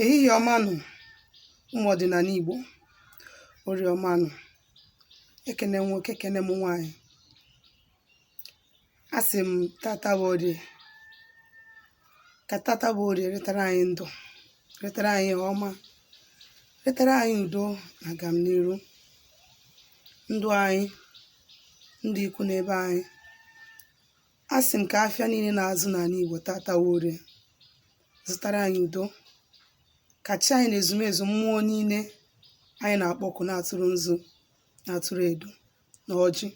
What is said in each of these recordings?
Ehihie ọma nụ, ụmụ ọdịnala Igbo. Orie ọma nụ. Ekene m nwoke, ekene m nwaanyị. Asị m tata bụ orie, ka tata bụ orie retara anyị ndụ, retara anyị ihe ọma, retara anyị udo na agamniru ndụ anyị, ndụ ikwu na ibe anyị. Asị m ka afịa niile na-azụ n'ala Igbo tata wụ orie zụtara anyị udo, ka chi anyị na ezumezu mmụọ niile anyị na-akpọku na-atụrụ nzu, na-atụrụ edo na ọjị,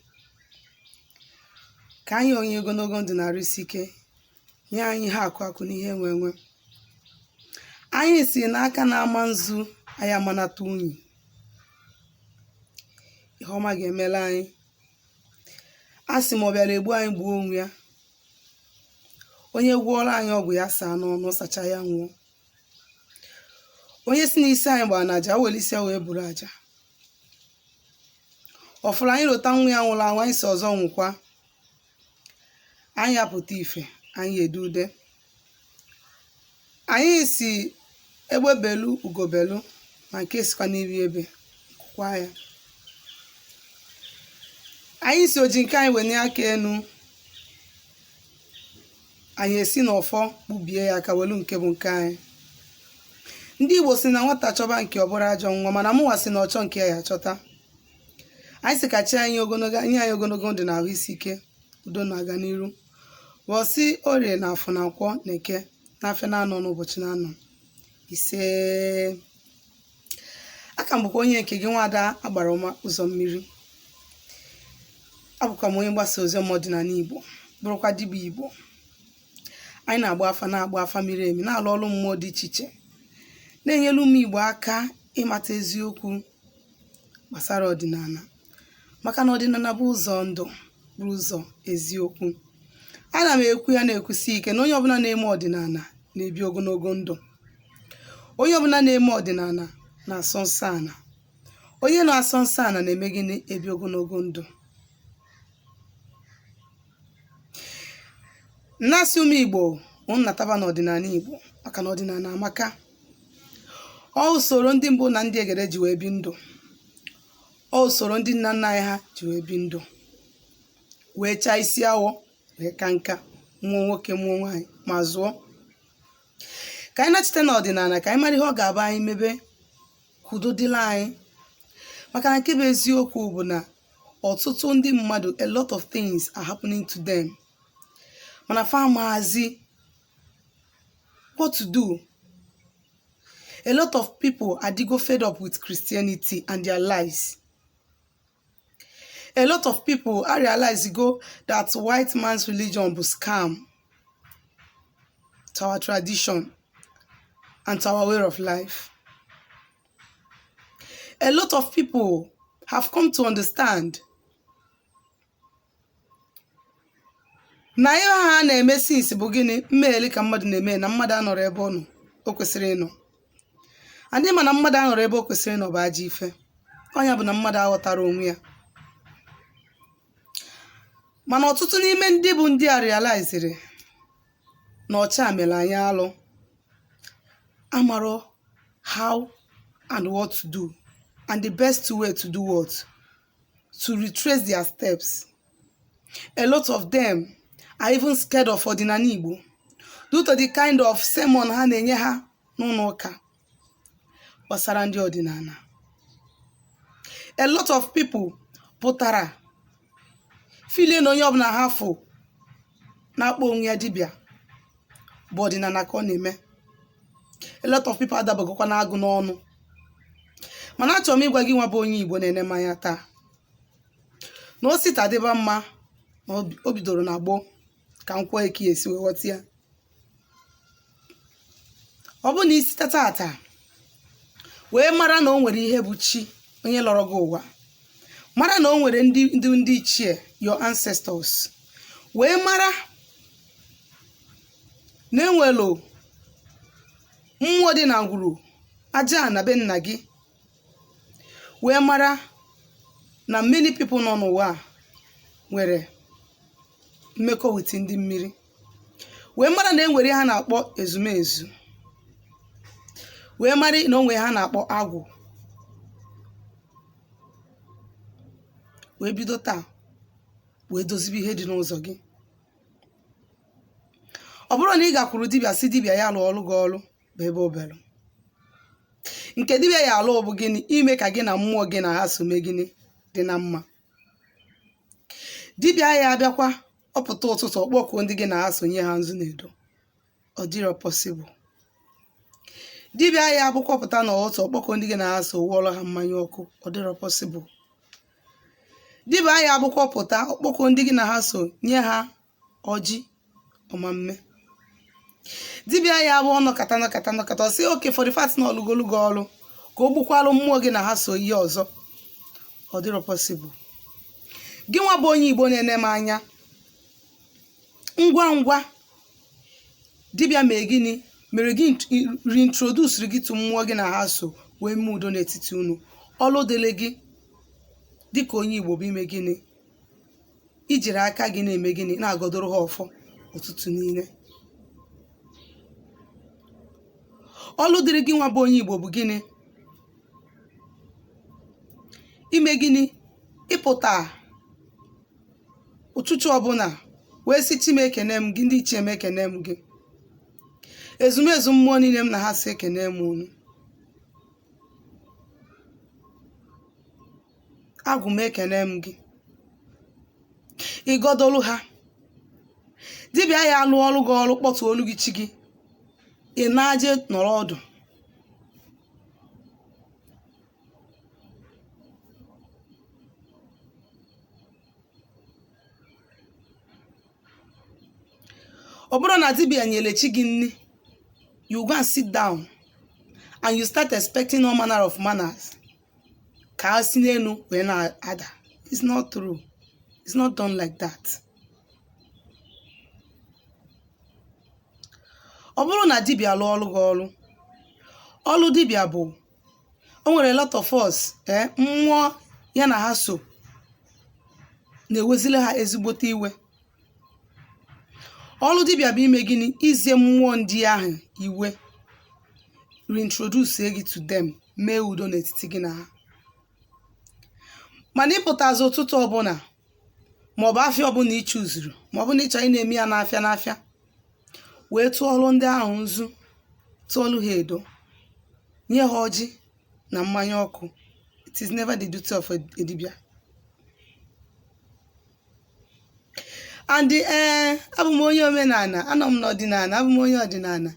ka anyị onye ogologo ndụ na arụ isi ike, nye anyị ihe akụ akụ na ihe enwe enwe. Anyị si n'aka na-ama nzu anyị amanata unyi. Ihe ọma ga-emela anyị. A sị m ọ bịara egbu anyị gbuo onwe ya. Onye gwọọrọ anyị ọgwụ ya saa n'ọnụ, sacha ya nwụọ. Onye si n'isi anyị gbara na aja, o were isi ya wee buru aja. Ọ fụrụ anyị lota nwa ya nwụrụ anwụ, anyị si ọzọ nwụkwa. Anyị apụta ife, anyị ede ude. Anyị si egbe belu ugo belu, ma nke sikwa n'iru ebe kwaa ya. Anyị si oji nke anyị wenye aka enu, anyị esi n'ọfọ kpubie ya aka welu nke bụ nke anyị. Ndị Igbo si na nwata chọba nke ọ bụrụ ajọ nwa, mana mụnwa si na ọchọ nke ya ya achọta. Anyị si ka chi anyị ogologo nye anyị ogologo ndụ na ahụ isi ike, udo na-aga n'iru. Bọsị orie na afọ na nkwọ na eke na afịa na-anọ n'ụbọchị na-anọ. Ise. Aka m bụkwa onye nke gị, nwaada agbara ọma ụzọ mmiri. Abụkwa m onye mgbasa ozi ọma ọdịnala Igbo, bụrụkwa dibịa Igbo. Anyị na-agba afa, na-agba afa miri emi, na-alụ ọrụ mmụọ dị iche iche, na-enyere ụmụ Igbo aka ịmata eziokwu gbasara ọdịnala, maka na ọdịnala bụ ụzọ ndụ, bụrụ ụzọ eziokwu. Ana m ekwu ya na-ekwusi ike na onye ọbụla na-eme ọdịnala na-ebi ogologo ndụ. Onye ọbụla na-eme ọdịnala na-asọ nsọ ana. Onye na-asọ nsọ ana na-eme gịnị? Ebi ogologo ndụ. Na-asị ụmụ Igbo unu nataba n'ọdịnala Igbo, maka na ọdịnala amaka. Ọ usoro ndị mbụ na ndị egede ji wee bi ndụ, ọ usoro ndị nna nna anyị ha ji wee bi ndụ, wee chaa isi awọ, wee ka nka, mụọ nwoke, mụọ nwaanyị, ma zụọ. Ka anyị nachite n'ọdịnala, ka anyị mara ihe ọ ga-abụ anyị mebe ka udo dịla anyị. Maka na nke bụ eziokwu bụ na ọtụtụ ndị mmadụ, a lot of things are happening to them, mana fa amazi what to do. A lot of people adịgo fed up with Christianity and their lies. A lot of people are realize go that white man's religion bụ scam to our tradition and to our way of life. A lot of people have come to understand na ihe ha na-eme since bụ gịnị mmegheli ka mmadụ na-eme, na mmadụ anọrọ ebe ọ nọ o kwesịrị ịnọ. Adị ma na mmadụ anọrọ ebe o kwesịrị ịnọ bụ ajọ ife. Ọnya bụ na mmadụ aghọtara onwe ya. Mana ọtụtụ n'ime ndị bụ ndị a realiziri na ọcha mere anyị alụ, amarọ how and what to do and the best way to do what to retrace their steps. A lot of them are even scared of ọdịnala Igbo due to the kind of sermon ha na-enye ha n'ụlọ ụka gbasara ndị ọdịnala. A lot of people pụtara filie na onye ọbụla ha fụ na-akpọ onwe ya dibịa bụ ọdịnala ka ọ na-eme. A lot of people adabagokwa n'agụ n'ọnụ. Mana achọrọ m ịgwa gị nwa bụ onye Igbo na-ene m anya taa na o sita dịba mma na o bidoro na gboo. Ka m kwuo eke esi wee ghọta ya. Ọ bụ na isi tata wee mara na o nwere ihe bụ chi onye lọrọ gị ụwa, mara na o nwere ndị ndị ichie, your ancestors, wee mara na enwelu mmụọ dị na ngwuru aja na be nna gị, wee mara na many people nọ n'ụwa a nwere mmekọ with ndị mmiri, wee mara na enwere ihe a na-akpọ ezumezu, Wee mara na o nwee ha na-akpọ agwụ. Wee bido taa wee dozibe ihe dị n'ụzọ gị. Ọ bụrụ na ị gakwuru dibịa si dibịa ya lụọ ọrụ gị ọrụ bụ ebe obere nke dibịa ya alụ bụ gịnị? Ime ka gị na mmụọ gị na ha so mee gịnị? Dị na mma. Dibịa ya abịakwa, ọ pụta ụtụtụ, ọ kpọkuo ndị gị na ha so, nye ha nzu na edo. Ọ dịrọ possible. Dibịa ya abụkwa pụta na ụtụ, ọ kpọkuo ndị gị na ha so, wụọrọ ha mmanya ọkụ. Ọ dịrọ possible. Dibịa ya abụkwa pụta, ọ kpọkuo ndị gị na ha so, nye ha ọjị ọmamme. Dibịa ya abụ ọnọkata nọkata nọkata, ọ sị okay, for the fact na ọlụgolu gị ọrụ, ka o gbukwalụ mmụọ gị na ha so ihe ọzọ. Ọ dịrọ possible. Gị nwa bụ onye Igbo na-ene m anya, ngwa ngwa dibịa mee gịnị mere gị, reintroduce gị to mmụọ gị na ha so, wee mee udo n'etiti unu, ọlụ dịrị gị dịka onye Igbo bụ ime gịnị? Ijiri aka gị na-eme gịnị? Na-agọdoro ha ọfọ ụtụtụ niile. Ọlụ dịrị gị nwa bụ onye Igbo bụ gịnị? Ime gịnị? Ịpụta ụtụtụ ọbụla wee sị, "Chi m, ekene m gị. Ndị ichie m, ekene m gị. Ezumezu mmụọ niile m na ha si, ekene m unu. Agwụ m, ekene m gị." Ịgọdolu ha. Dibịa ya alụ ọrụ gị ọrụ, kpọtụ olu gị chi gị, ị na-aje nọrọ ọdụ. Ọ bụrụ na dibịa nyere chi gị nri, you go and sit down and you start expecting all manner of manners ka a si n'elu wee na-ada. It's not true. It's not done like that. Ọ bụrụ na dibịa lụọ ọrụ gị ọrụ, ọrụ dibịa bụ, o nwere a lot of us, mmụọ ya na ha so na-ewezili ha ezigbote iwe. Ọrụ dibịa bụ ime gịnị? Izie mmụọ ndị ahụ iwe, reintroduce gị to them, mee udo n'etiti gị na ha. Mana ịpụtazi ụtụtụ ọbụla, maọbụ afịa ọbụla ị chụzuru, maọbụ na ịchọ ị na-eme ya n'afịa n'afịa, wee tụọlụ ndị ahụ nzu, tụọlụ ha edo, nye ha ọjị na mmanya ọkụ, it is never the duty of a dibia. And ee, abụ m onye omenala, anọ m n'ọdịnala, abụ m onye ọdịnala,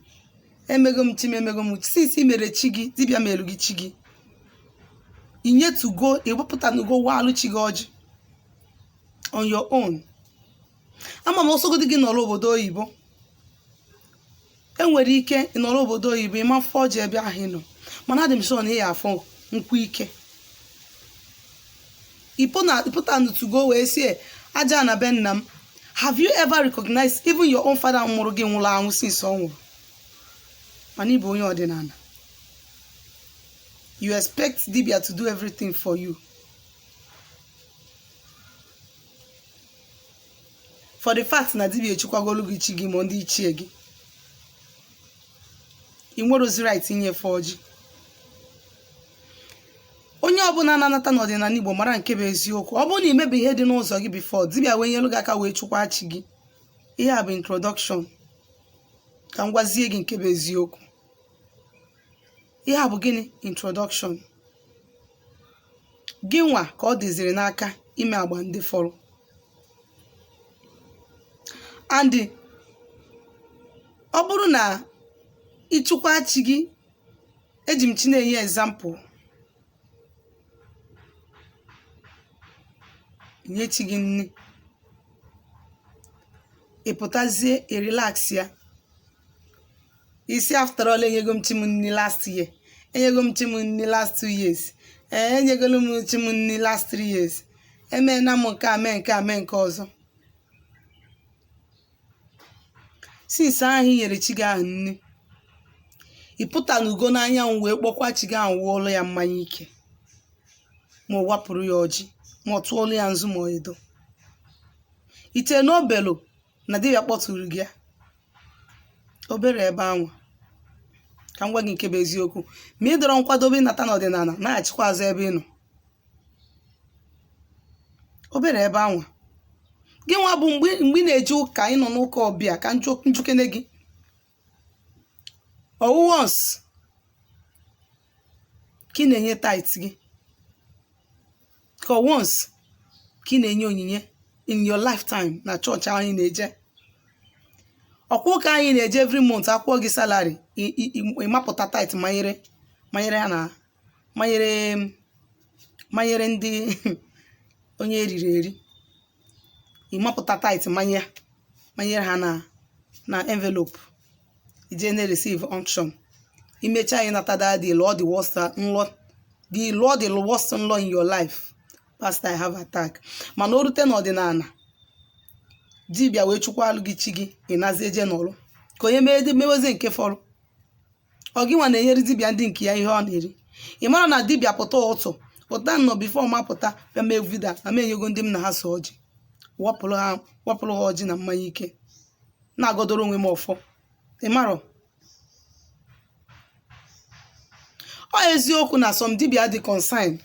emego m chi m, emego m. Since i mere chi gị, dibịa mere gị chi gị, inyetugo, ewepụtanugo walụ chi gị ọjị on your own. Ama m ọsọgodi gị nọrọ obodo oyibo, enwere ike ịnọrọ obodo oyibo, ịma afọ ọjị ebe ahụ ị nọ, mana adị m sure na ị ya afọ nkwụ ike ịpụta nutugo wee sie aja na be nna m. Have you ever recognized even your own father mụrụ gị nwụrụ anwụ? Since ọ nwụrụ, mana ị bụ onye ọdịnala, you expect dibia to do everything for you. For the fact na dibia echukwagolu gị chi gị ma ndị ichie gị, ị nwere ozi right inyefe ọjị. Onye ọbụla na-anata n'ọdịnala Igbo mara nke bụ eziokwu. Ọ bụrụ na imebe ihe dị n'ụzọ gị before dibia wee nyelu gị aka wee chukwa chi gị, ihe a bụ introduction ka m gwazie gị nke bụ eziokwu. Ihe a bụ gịnị? Introduction. Gị nwa ka ọ dịziri n'aka ime agba ndị fọrọ. And ọ bụrụ na ịchụkwa chi gị, eji m chi na-enye example, nye chi gị nri, ị pụtazie, ị relax ya isi, after all, enyego m chi m nri last year, enyego m chi m nri last 2 years, ee, enyegolu m chi m nri last 3 years, emeela m nke a, mee nke a, mee nke ọzọ. Since ahụ i nyere chi gị ahụ nri, ị pụta n'ugo n'anyanwụ wee kpọkwa chi gị ahụ, wụọlụ ya mmanya ike, ma ọ wapụrụ ya ọjị, ma ọ tụọlụ ya nzu, ma ọ edo ite n'obelu na dibịa kpọtụrụ gị ya obere ebe anwa. Ka m gwa gị nke bụ eziokwu, ma ị dọrọ nkwadobe ịnata n'ọdịnala, na-achịkwa azụ ebe ị nọ obere ebe anwa gị nwa bụ mgbe ị na-eje ụka, ịnọ n'ụka ọbịa ka njukene gị ọwụ once ka ị na-enye tithe gị, ka once ka ị na-enye onyinye in your lifetime na chọọchị anyị na-eje, ọkwa ụka anyị na-eje every month, akwụọ gị salary, ịmapụta tithe manyere manyere ha na manyere manyere ndị onye eriri eri, ịmapụta tithe manye manyere ha na envelope, ije na receive unction. Imecha, anyị nata the lụọ the worst nlọ, the lụọ the worst nlọ in your life, "Pastor, I have attack." Mana o rute n'ọdịnala, dibịa wee chukwalụ gị chi gị, ị nazi eje n'ọrụ ka onye mewezie nke fọrọ. Ọ gị nwa na-enyere dibịa ndị nke ya ihe ọ na-eri. Ị mara na dibịa pụta ụtụ pụta nnọọ before ma pụta bịa mee video na m enyego ndị m na ha so ọjị, wapụrụ ha, wapụrụ ha ọjị na mmanya ike, na-agọdoro onwe m ọfọ. Ị marọ ọ eziokwu na some dibịa dị concern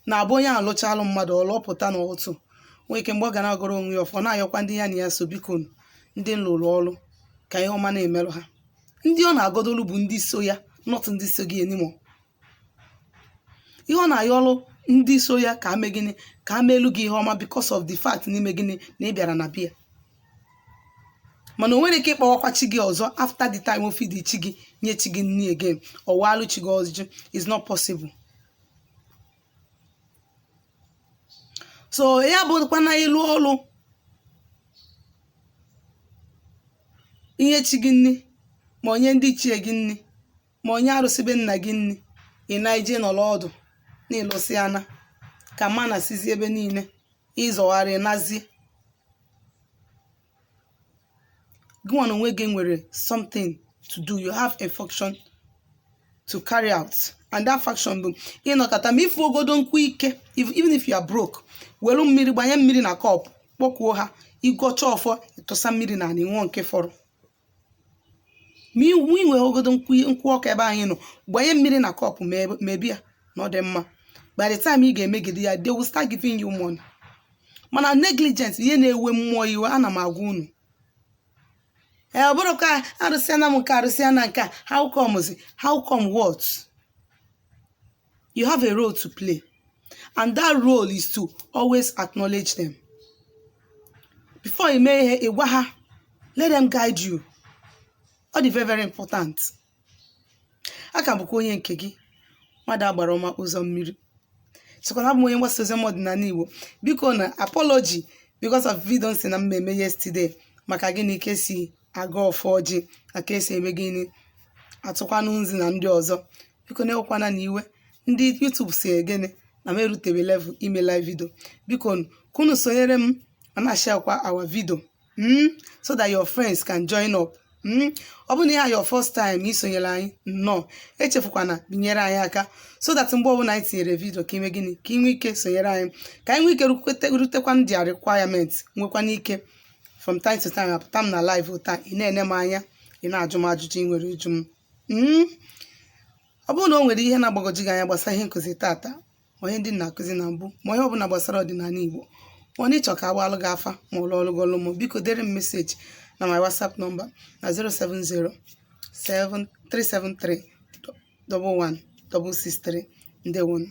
na-abụ onye alụchalụ mmadụ ọlụ, ọpụta n'ụtụ, nwee ike mgbe ọ ga na-agọrọ onwe ya ọfọ, na-ayọkwa ndị ya na ya so, biko, ndị nlụrụ ọrụ, ka ihe ọma na-emerụ ha. Ndị ọ na-agọdolu bụ ndị so ya, not ndị so gị anymore. Ihe ọ na-ayọ ọrụ ndị so ya, ka ame gịnị, ka amelu gị ihe ọma, because of the fact n'ime gịnị na ị bịara na bịa. Mana o nwere ike ịkpọwakwa chi gị ọzọ after the time o feed chi gị, nye chi gị nni again, ọwalụ chi gị ọjị, is not possible. So ya bụkwa na ịlụ ọlụ inye chi gị nni, ma onye ndị ichie gị nni, ma onye arụsị be nna gị nni, ị na-eje nọrọ ọdụ na ịlụsị ana ka mma na sizi ebe niile ịzọgharị nazie gị nwa na onwe gị nwere something to do. You have a function to carry out, and that function bụ ịnọkọta ma ifu ogodo nkwụ ike, even if you are broke, were mmiri gbanye mmiri na cup, kpọkuo ha, ịgọcha ọfọ, ịtụsa mmiri na anị, ṅụọ nke fọrọ. Ma iwu inwe ogodo nkwụ ọka ebe anyị nọ, gbanye mmiri na cup, mebi ya na ọ dị mma. By the time ị ga-emegide ya, they will start giving you money. Mana negligence, ihe na-ewe mmụọ iwe, ana m agwa unu, ee, ọ bụrụ ka arụsịa na m nke arụsịa na nke a, how comes, how come what? You have a role to play, and that role is to always acknowledge them before ị mee ihe. Ị gwa ha, let them guide you. Ọ dị very very important. Aka bụkwa onye nke gị, mmadụ agbara ọma ụzọ mmiri, sokwa na abụ m onye mgbasa ozi ọma ọdịnala Igbo. Biko na apology because of video nsi na mmemme yesterday, maka gịnị ka esi aga ọfọ ọjị na ka esi eme gịnị, atụkwanụ nzi na ndị ọzọ. Biko na-ewekwana na iwe. Ndị YouTube si gịnị na m erutebe level ime live video. Biko ka unu sonyere m ma na-share our video so that your friends can join up. Ọ bụrụ na ihe a your first time isonyere anyị, nnọọ, echefukwana binyere anyị aka so that mgbe ọbụla anyị tinyere video, ka ime gịnị, ka ị nwee ike sonyere anyị, ka anyị nwee ike rutekwa ndị requirement, nwekwana ike from time to time apụta m na live taa, ị na-ene m anya, ị na-ajụ m ajụjụ ị nwere ịjụ m. Ọ bụrụ na o nwere ihe na-agbagwoju gị anya gbasara ihe nkụzi tata, ma ihe ndị na-akụzi na mbụ, ma ihe ọbụla gbasara ọdịnala Igbo, ma ọ na ịchọ ka agbalụ gị afa, ma ụlọ ọrụ gị ọlụ m, biko dere m message na my WhatsApp number na 070 7373 11 663. Ndewonu.